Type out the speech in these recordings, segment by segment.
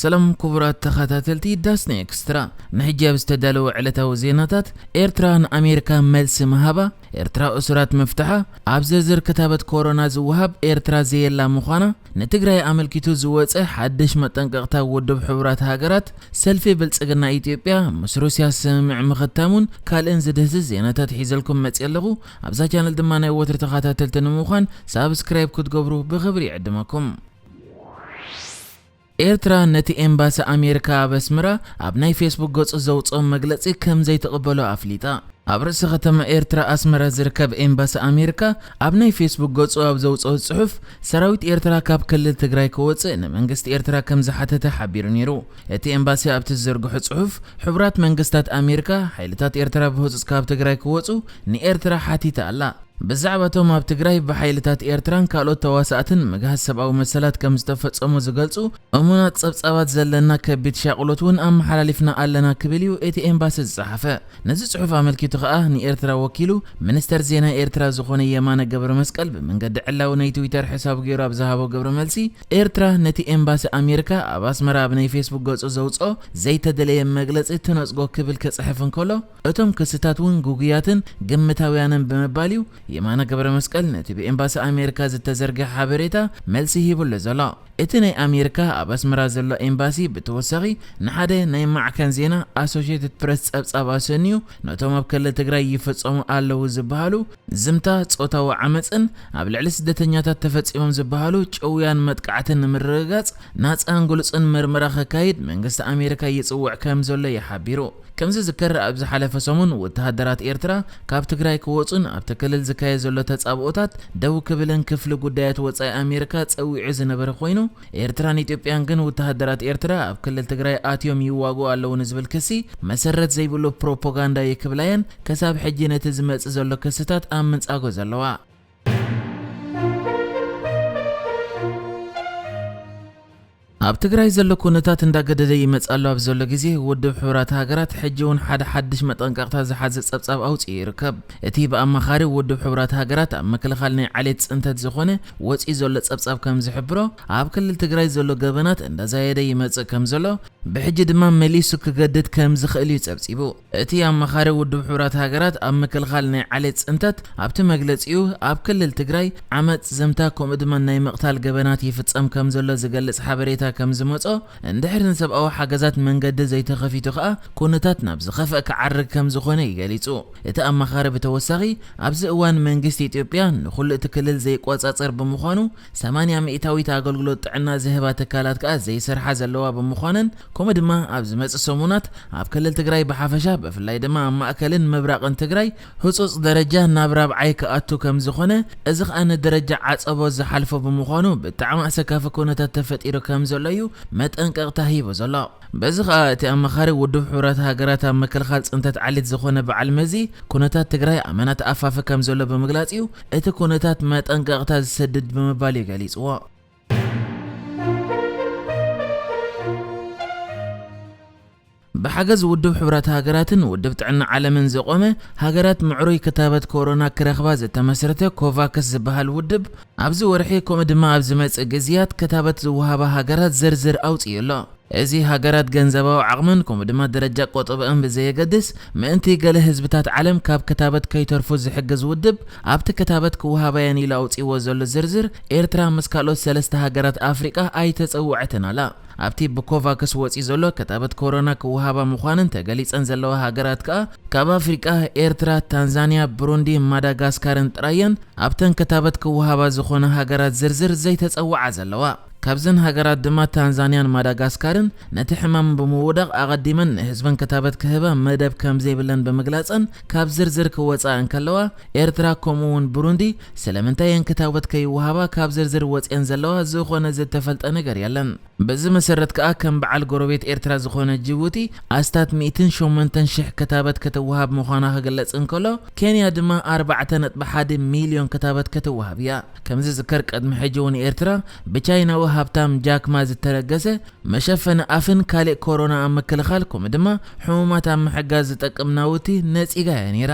ሰላም ክቡራት ተኸታተልቲ ዳስና ኤክስትራ፣ ንሕጂ ኣብ ዝተዳለወ ዕለታዊ ዜናታት፣ ኤርትራ ንኣሜሪካ መልሲ ምሃባ፣ ኤርትራ እሱራት ምፍትሓ፣ ኣብ ዝርዝር ክታበት ኮሮና ዝወሃብ ኤርትራ ዘየላ ምዃና፣ ንትግራይ ኣመልኪቱ ዝወጸ ሓድሽ መጠንቀቕታ ውድብ ሕቡራት ሃገራት፣ ሰልፊ ብልጽግና ኢትዮጵያ ምስ ሩስያ ስምምዕ ምኽታሙን ካልእን ዝድህስስ ዜናታት ሒዘልኩም መጽየ ኣለኹ። ኣብዛ ቻነል ድማ ናይ ወትሪ ተኸታተልቲ ንምዃን ሳብስክራይብ ክትገብሩ ብኽብሪ ይዕድመኩም። ኤርትራ ነቲ ኤምባሲ ኣሜሪካ ኣብ ኣስመራ ኣብ ናይ ፌስቡክ ገጹ ዘውጽኦ መግለጺ ከም ዘይትቕበሎ ኣፍሊጣ። ኣብ ርእሲ ከተማ ኤርትራ ኣስመራ ዝርከብ ኤምባሲ ኣሜሪካ ኣብ ናይ ፌስቡክ ገጹ ኣብ ዘውጽኦ ጽሑፍ፣ ሰራዊት ኤርትራ ካብ ክልል ትግራይ ክወጽእ ንመንግስቲ ኤርትራ ከም ዝሓተተ ሓቢሩ ነይሩ። እቲ ኤምባሲ ኣብቲ ዝዘርግሖ ጽሑፍ፣ ሕቡራት መንግስታት ኣሜሪካ ሓይልታት ኤርትራ ብህጹጽ ካብ ትግራይ ክወጹ ንኤርትራ ሓቲታ ኣላ። ብዛዕባ እቶም ኣብ ትግራይ ብሓይልታት ኤርትራን ካልኦት ተዋሳእትን ምግሃስ ሰብኣዊ መሰላት ከም ዝተፈጸሙ ዝገልጹ እሙናት ጸብጻባት ዘለና ከቢድ ሻቕሎት እውን ኣመሓላሊፍና ኣለና ክብል እዩ እቲ ኤምባሲ ዝጸሓፈ። ነዚ ጽሑፍ ኣመልኪቱ ከኣ ንኤርትራ ወኪሉ ሚኒስተር ዜና ኤርትራ ዝኾነ የማነ ገብረ መስቀል ብመንገዲ ዕላዊ ናይ ትዊተር ሕሳቡ ገይሩ ኣብ ዝሃቦ ግብረ መልሲ፣ ኤርትራ ነቲ ኤምባሲ ኣሜሪካ ኣብ ኣስመራ ኣብ ናይ ፌስቡክ ገጹ ዘውጽኦ ዘይተደለየ መግለጺ ትነጽጎ ክብል ክጽሕፍ እንከሎ፣ እቶም ክስታት እውን ግጉያትን ግምታውያንን ብምባል እዩ የማነ ገብረ መስቀል ነቲ ብኤምባሲ ኣሜሪካ ዝተዘርግሐ ሓበሬታ መልሲ ሂቡሉ ዘሎ። እቲ ናይ ኣሜሪካ ኣብ ኣስመራ ዘሎ ኤምባሲ ብተወሳኺ ንሓደ ናይ ማዕከን ዜና ኣሶሽየትድ ፕረስ ጸብጻብ ኣሰንዩ፣ ነቶም ኣብ ክልል ትግራይ ይፈጸሙ ኣለዉ ዝበሃሉ ዝምታ፣ ጾታዊ ዓመጽን ኣብ ልዕሊ ስደተኛታት ተፈጺሞም ዝበሃሉ ጭውያን መጥቃዕትን ንምርግጋጽ ናጻን ግሉጽን መርመራ ከካይድ መንግስቲ ኣሜሪካ ይጽውዕ ከም ዘሎ እዩ ሓቢሩ። ከም ዝዝከር፣ ኣብ ዝሓለፈ ሰሙን ወተሃደራት ኤርትራ ካብ ትግራይ ክወጹን ኣብቲ ክልል ዝካየድ ዘሎ ተጻብኦታት ደው ክብልን ክፍሊ ጉዳያት ወጻኢ ኣሜሪካ ጸዊዑ ዝነበረ ኮይኑ፣ ኤርትራን ኢትዮጵያን ግን ወተሃደራት ኤርትራ ኣብ ክልል ትግራይ ኣትዮም ይዋግኡ ኣለዉ ንዝብል ክሲ መሰረት ዘይብሉ ፕሮፓጋንዳ ይክብላየን ክሳብ ሕጂ ነቲ ዝመጽእ ዘሎ ክስታት ኣብ ምንጻጎ ዘለዋ። ኣብ ትግራይ ዘሎ ኩነታት እንዳገደደ ይመጽእ ኣሎ ኣብ ዘሎ ግዜ፣ ውድብ ሕቡራት ሃገራት ሕጂ እውን ሓደ ሓድሽ መጠንቀቕታ ዝሓዘ ጸብጻብ ኣውጺኡ ይርከብ። እቲ ብኣማኻሪ ውድብ ሕቡራት ሃገራት ኣብ ምክልኻል ናይ ዓሌት ጽንተት ዝኾነ ወጺኡ ዘሎ ጸብጻብ ከም ዝሕብሮ፣ ኣብ ክልል ትግራይ ዘሎ ገበናት እንዳዛየደ ይመጽእ ከም ዘሎ፣ ብሕጂ ድማ መሊሱ ክገድድ ከም ዝኽእል እዩ ጸብጺቡ። እቲ ኣማኻሪ ውድብ ሕቡራት ሃገራት ኣብ ምክልኻል ናይ ዓሌት ጽንተት ኣብቲ መግለጺኡ፣ ኣብ ክልል ትግራይ ዓመጽ፣ ዘምታ፣ ከምኡ ድማ ናይ ምቕታል ገበናት ይፍጸም ከም ዘሎ ዝገልጽ ሓበሬታ ከም ዝመጾ፣ እንድሕር ንሰብኣዊ ሓገዛት መንገዲ ዘይተኸፊቱ ከኣ፣ ኩነታት ናብ ዝኸፍአ ክዓርግ ከም ዝኾነ እዩ ገሊጹ። እቲ ኣማኻሪ ብተወሳኺ፣ ኣብዚ እዋን መንግስቲ ኢትዮጵያ ንኹሉ እቲ ክልል ዘይቆጻጸር ብምዃኑ፣ ሰማንያ ሚእታዊት ኣገልግሎት ጥዕና ዝህባ ትካላት ከኣ ዘይሰርሓ ዘለዋ ብምዃነን፣ ከምኡ ድማ ኣብ ዝመጽእ ሰሙናት ኣብ ክልል ትግራይ ብሓፈሻ፣ ብፍላይ ድማ ኣብ ማእከልን ምብራቕን ትግራይ ህጹጽ ደረጃ ናብ ራብዓይ ክኣቱ ከም ዝኾነ፣ እዚ ከኣ ንደረጃ ዓጸቦ ዝሓልፎ ብምዃኑ፣ ብጣዕሚ ኣሰካፊ ኩነታት ተፈጢሩ ከም ዘሎ እዩ መጠንቀቕታ ሂቡ ዘሎ። በዚ ከኣ እቲ ኣማኻሪ ውድብ ሕቡራት ሃገራት ኣብ ምክልኻል ጽንተት ዓሌት ዝኾነ በዓል መዚ፣ ኩነታት ትግራይ ኣመና ተኣፋፊ ከም ዘሎ ብምግላጽ እዩ እቲ ኩነታት መጠንቀቕታ ዝሰድድ ብምባል እዩ ገሊጽዎ። ብሓገዝ ውድብ ሕቡራት ሃገራትን ውድብ ጥዕና ዓለምን ዝቖመ፣ ሃገራት ምዕሩይ ክታበት ኮሮና ክረኽባ ዝተመስረተ ኮቫክስ ዝበሃል ውድብ፣ ኣብዚ ወርሒ ከምኡ ድማ ኣብ ዝመጽእ ግዜያት ክታበት ዝወሃባ ሃገራት ዝርዝር ኣውጺኡ ኣሎ። እዚ ሃገራት ገንዘባዊ ዓቕመን ከምኡ ድማ ደረጃ ቆጠብአን ብዘየገድስ፣ ምእንቲ ገለ ህዝብታት ዓለም ካብ ክታበት ከይተርፉ ዝሕግዝ ውድብ፣ ኣብቲ ክታበት ክወሃባየን ኢሉ ኣውጺእዎ ዘሎ ዝርዝር፣ ኤርትራ ምስ ካልኦት ሰለስተ ሃገራት ኣፍሪቃ ኣይተጸውዐትን ኣላ። ኣብቲ ብኮቫክስ ወጺኡ ዘሎ ክታበት ኮሮና ክወሃባ ምዃነን ተገሊጸን ዘለዋ ሃገራት ከኣ፣ ካብ ኣፍሪቃ ኤርትራ፣ ታንዛንያ፣ ብሩንዲ፣ ማዳጋስካርን ጥራየን ኣብተን ክታበት ክወሃባ ዝኾነ ሃገራት ዝርዝር ዘይተጸውዓ ዘለዋ። ካብዘን ሃገራት ድማ ታንዛንያን ማዳጋስካርን ነቲ ሕማም ብምውዳቕ ኣቐዲመን ንህዝበን ክታበት ክህባ መደብ ከም ዘይብለን ብምግላጸን ካብ ዝርዝር ክወጻ እንከለዋ፣ ኤርትራ ከምኡ እውን ብሩንዲ ስለምንታይ እየን ክታበት ከይወሃባ ካብ ዝርዝር ወጺአን ዘለዋ ዝኾነ ዝተፈልጠ ነገር የለን። በዚ መሰረት ከኣ ከም በዓል ጎረቤት ኤርትራ ዝኾነ ጅቡቲ ኣስታት ሚእትን ሸሞንተን ሽሕ ክታበት ክትወሃብ ምዃና ክግለጽ እንከሎ፣ ኬንያ ድማ ኣርባዕተ ነጥቢ ሓደ ሚልዮን ክታበት ክትወሃብ እያ። ከም ዝዝከር ቅድሚ ሕጂ እውን ኤርትራ ብቻይናዊ ሃብታም ጃክማ ዝተለገሰ መሸፈኒ ኣፍን ካልእ ኮሮና ኣብ ምክልኻል ከምኡ ድማ ሕሙማት ኣብ ምሕጋዝ ዝጠቅም ናውቲ ነጺጋ እያ ነይራ።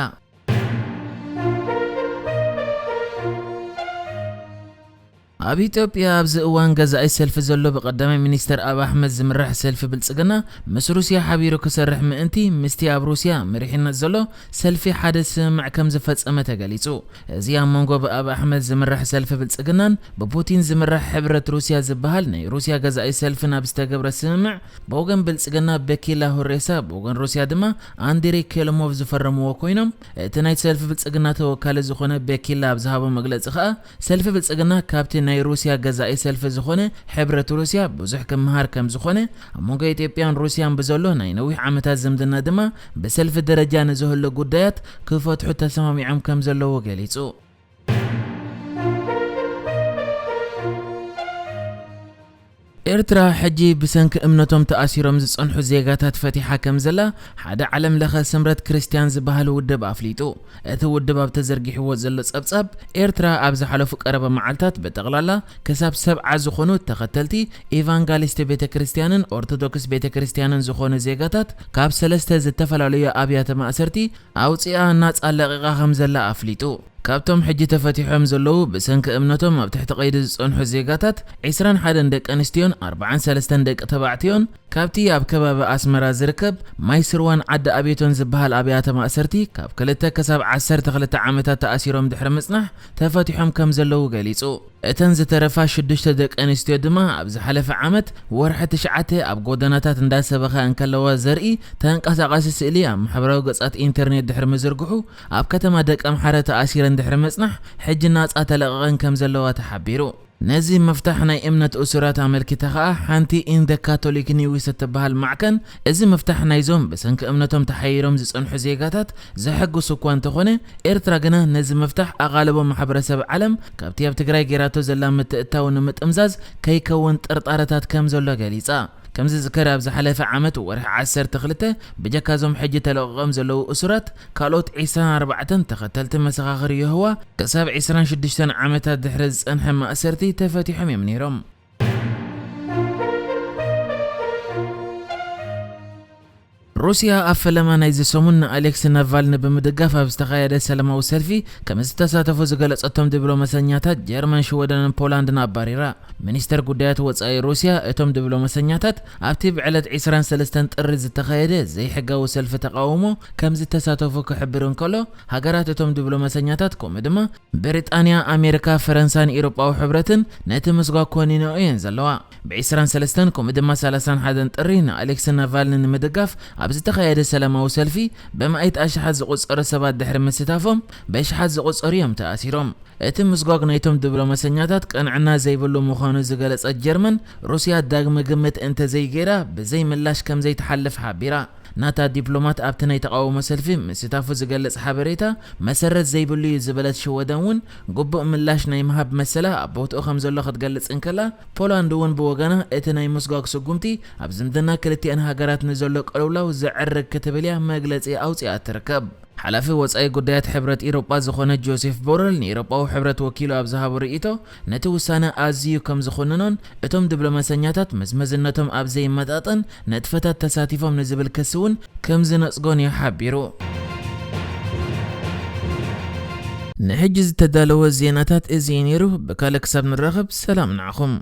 ኣብ ኢትዮጵያ ኣብዚ እዋን ገዛኢ ሰልፊ ዘሎ ብቀዳማይ ሚኒስተር ኣብ ኣሕመድ ዝምራሕ ሰልፊ ብልጽግና ምስ ሩስያ ሓቢሩ ክሰርሕ ምእንቲ ምስቲ ኣብ ሩስያ መሪሕነት ዘሎ ሰልፊ ሓደ ስምምዕ ከም ዝፈጸመ ተገሊጹ። እዚ ኣብ መንጎ ብኣብ ኣሕመድ ዝምራሕ ሰልፊ ብልጽግናን ብፑቲን ዝምራሕ ሕብረት ሩስያ ዝበሃል ናይ ሩስያ ገዛኢ ሰልፊ ናብ ዝተገብረ ስምምዕ ብወገን ብልጽግና በኪላ ሁሬሳ ብወገን ሩስያ ድማ ኣንድሬ ኬሎሞቭ ዝፈረምዎ ኮይኖም፣ እቲ ናይ ሰልፊ ብልጽግና ተወካሊ ዝኾነ በኪላ ኣብ ዝሃቦ መግለጺ ከኣ ሰልፊ ብልጽግና ካብቲ ናይ ሩስያ ገዛኢ ሰልፊ ዝኾነ ሕብረት ሩስያ ብዙሕ ክምሃር ከም ዝኾነ፣ ኣብ መንጎ ኢትዮጵያን ሩስያን ብዘሎ ናይ ነዊሕ ዓመታት ዝምድና ድማ ብሰልፊ ደረጃ ንዝህሉ ጉዳያት ክፈትሑ ተሰማሚዖም ከም ዘለዉ ገሊጹ። ኤርትራ ሕጂ ብሰንኪ እምነቶም ተኣሲሮም ዝጸንሑ ዜጋታት ፈቲሓ ከም ዘላ ሓደ ዓለም ለኸ ስምረት ክርስትያን ዝበሃል ውድብ ኣፍሊጡ። እቲ ውድብ ኣብ ተዘርጊሕዎ ዘሎ ጸብጻብ፣ ኤርትራ ኣብ ዝሓለፉ ቀረባ መዓልታት ብጠቕላላ ክሳብ ሰብዓ ዝኾኑ ተኸተልቲ ኢቫንጋሊስት ቤተ ክርስትያንን ኦርቶዶክስ ቤተ ክርስትያንን ዝኾኑ ዜጋታት ካብ ሰለስተ ዝተፈላለዩ ኣብያተ ማእሰርቲ ኣውጺኣ ናጻ ለቒቓ ከም ዘላ ኣፍሊጡ። ካብቶም ሕጂ ተፈቲሖም ዘለዉ ብሰንኪ እምነቶም ኣብ ትሕቲ ቀይዲ ዝጸንሑ ዜጋታት ዒስራን ሓደን ደቂ ኣንስትዮን ኣርባዓን ሰለስተን ደቂ ተባዕትዮን ካብቲ ኣብ ከባቢ ኣስመራ ዝርከብ ማይ ስርዋን ዓዲ ኣቤቶን ዝበሃል ኣብያተ ማእሰርቲ ካብ ክልተ ክሳብ ዓሰርተ ክልተ ዓመታት ተኣሲሮም ድሕሪ ምጽናሕ ተፈቲሖም ከም ዘለዉ ገሊጹ። እተን ዝተረፋ ሽዱሽተ ደቂ ኣንስትዮ ድማ ኣብ ዝሓለፈ ዓመት ወርሒ ትሽዓተ ኣብ ጎደናታት እንዳሰበኻ እንከለዋ ዘርኢ ተንቀሳቓሲ ስእሊ ኣብ ማሕበራዊ ገጻት ኢንተርኔት ድሕሪ ምዝርግሑ ኣብ ከተማ ደቀምሓረ ተኣሲረን ድሕሪ ምጽናሕ ሕጂ ናጻ ተለቒቐን ከም ዘለዋ ተሓቢሩ። ነዚ ምፍታሕ ናይ እምነት እሱራት ኣመልኪታ ከኣ ሓንቲ ኢን ደ ካቶሊክ ኒውስ እትበሃል ማዕከን፣ እዚ ምፍታሕ ናይዞም ብሰንኪ እምነቶም ተሓይሮም ዝጸንሑ ዜጋታት ዘሐጉስ እኳ እንተኾነ፣ ኤርትራ ግና ነዚ ምፍታሕ ኣቓልቦ ማሕበረሰብ ዓለም ካብቲ ኣብ ትግራይ ጌራቶ ዘላ ምትእትታው ንምጥምዛዝ ከይከውን ጥርጣረታት ከም ዘሎ ገሊጻ። ከም ዝዝከር ኣብ ዝሓለፈ ዓመት ወርሒ ዓሰርተ ክልተ ብጀካ እዞም ሕጂ ተለቒቖም ዘለዉ እሱራት ካልኦት ዒስራን ኣርባዕተን ተኸተልቲ መሰኻኽር የሆዋ ክሳብ ዒስራን ሽዱሽተን ዓመታት ድሕሪ ዝጸንሐ ማእሰርቲ ተፈቲሖም እዮም ነይሮም። ሩስያ ኣብ ፈለማ ናይዚ ሰሙን ንኣሌክሲ ናቫልኒ ብምድጋፍ ኣብ ዝተኻየደ ሰላማዊ ሰልፊ ከም ዝተሳተፉ ዝገለጸቶም ዲፕሎማሰኛታት ጀርመን፣ ሽወደንን ፖላንድን ኣባሪራ። ሚኒስተር ጉዳያት ወጻኢ ሩስያ እቶም ዲፕሎማሰኛታት ኣብቲ ብዕለት ዒስራን ሰለስተን ጥሪ ዝተኻየደ ዘይሕጋዊ ሰልፊ ተቓውሞ ከም ዝተሳተፉ ክሕብር እንከሎ፣ ሃገራት እቶም ዲፕሎማሰኛታት ከምኡ ድማ ብሪጣንያ፣ ኣሜሪካ፣ ፈረንሳን ኤውሮጳዊ ሕብረትን ነቲ ምስጓግ ኮኒነኦ እየን ዘለዋ። ብ ዒስራን ሰለስተን ከምኡ ድማ ሰላሳን ሓደን ጥሪ ንኣሌክሲ ናቫልኒ ንምድጋፍ ኣብ ዝተኻየደ ሰላማዊ ሰልፊ ብመኣይት ኣሽሓት ዝቑጸሩ ሰባት ድሕሪ ምስታፎም በሽሓት ዝቑጸሩ እዮም ተኣሲሮም። እቲ ምስጓግ ናይቶም ዲፕሎማሰኛታት ቅንዕና ዘይብሉ ምዃኑ ዝገለጸት ጀርመን፣ ሩስያ ዳግመ ግምት እንተዘይገይራ ብዘይ ምላሽ ከም ዘይትሓልፍ ሓቢራ። ናታ ዲፕሎማት ኣብቲ ናይ ተቓውሞ ሰልፊ ምስታፉ ዝገልጽ ሓበሬታ መሰረት ዘይብሉ እዩ ዝበለት ሽወደን እውን ግቡእ ምላሽ ናይ ምሃብ መሰላ ኣብ ቦትኡ ከም ዘሎ ክትገልጽ እንከላ፣ ፖላንድ እውን ብወገና እቲ ናይ ምስጓግ ስጉምቲ ኣብ ዝምድና ክልቲኣን ሃገራት ንዘሎ ቅልውላው ዘዕርግ ክትብል እያ መግለጺ ኣውጺኣ ትርከብ። ሓላፊ ወጻኢ ጉዳያት ሕብረት ኢሮጳ ዝኾነ ጆሴፍ ቦረል ንኢሮጳዊ ሕብረት ወኪሉ ኣብ ዝሃቦ ርእይቶ፣ ነቲ ውሳነ ኣዝዩ ከም ዝኹንኖን እቶም ዲፕሎማሰኛታት መዝመዝነቶም ኣብ ዘይመጣጠን ንጥፈታት ተሳቲፎም ንዝብል ክሲ እውን ከም ዝነጽጎን እዩ ሓቢሩ። ንሕጂ ዝተዳለወ ዜናታት እዚ እዩ ነይሩ። ብካልእ ክሳብ ንራኸብ ሰላም ንዓኹም።